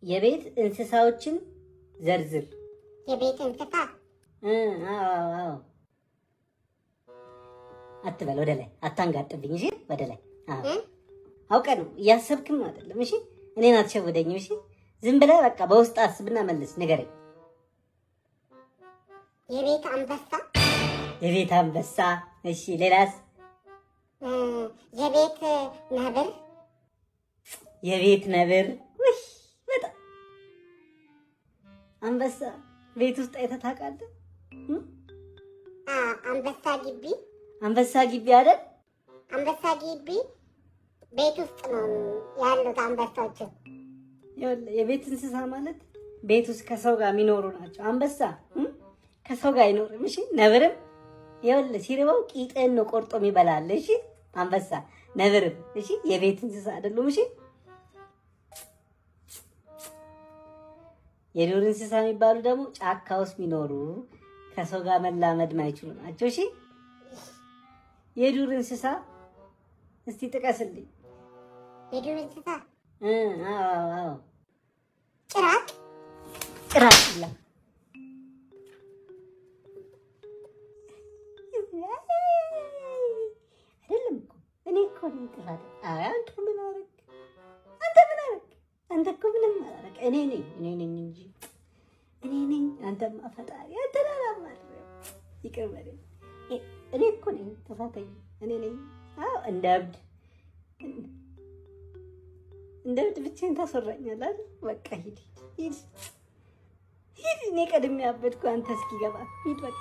የቤት እንስሳዎችን ዘርዝር። የቤት እንስሳ። አዎ አዎ። አትበል፣ ወደ ላይ አታንጋጥብኝ። እሺ፣ ወደ ላይ። አዎ። አውቀህ ነው፣ እያሰብክም አይደለም። እሺ፣ እኔን አትሸውደኝም። እሺ፣ ዝም ብለህ በቃ በውስጥ አስብና መልስ፣ ንገረኝ። የቤት አንበሳ። የቤት አንበሳ። እሺ፣ ሌላስ? የቤት ነብር። የቤት ነብር። ውይ በጣም፣ አንበሳ ቤት ውስጥ አይተህ ታውቃለህ? አንበሳ ግቢ። አንበሳ ግቢ አይደል? አንበሳ ግቢ ቤት ውስጥ ነው ያሉት አንበሳዎች። ይኸውልህ፣ የቤት እንስሳ ማለት ቤት ውስጥ ከሰው ጋር የሚኖሩ ናቸው። አንበሳ ከሰው ጋር አይኖርም። እሺ፣ ነብርም ይኸውልህ ሲርበው ቂጥህን ነው ቆርጦ የሚበላል። እሺ፣ አንበሳ ነብርም፣ እሺ፣ የቤት እንስሳ አይደሉም። እሺ፣ የዱር እንስሳ የሚባሉ ደግሞ ጫካ ውስጥ የሚኖሩ፣ ከሰው ጋር መላመድ ማይችሉ ናቸው። እሺ፣ የዱር እንስሳ እስቲ ጥቀስልኝ። የዱር እንስሳ። አዎ። ጭራቅ። ጭራቅ ይላል። አይደለም እኮ፣ እኔ እኮ ነኝ ጥፋት። አይ አንተ ምን አደረግ? አንተ ምን አደረግ? አንተ እኮ ምንም አላደረግ። እኔ ነኝ፣ እኔ ነኝ እንጂ፣ እኔ ነኝ። አንተማ ፈጣሪ አንተን አላማርም። ይቅር በለኝ። እኔ እኮ ነኝ ጥፋተኛ፣ እኔ ነኝ። አዎ፣ እንደ እብድ ብቻዬን ታስወራኛለህ አይደል? በቃ ሂድ ሂድ ሂድ። እኔ ቀድሜ አበድኩ አንተ እስኪገባ፣ ሂድ በቃ።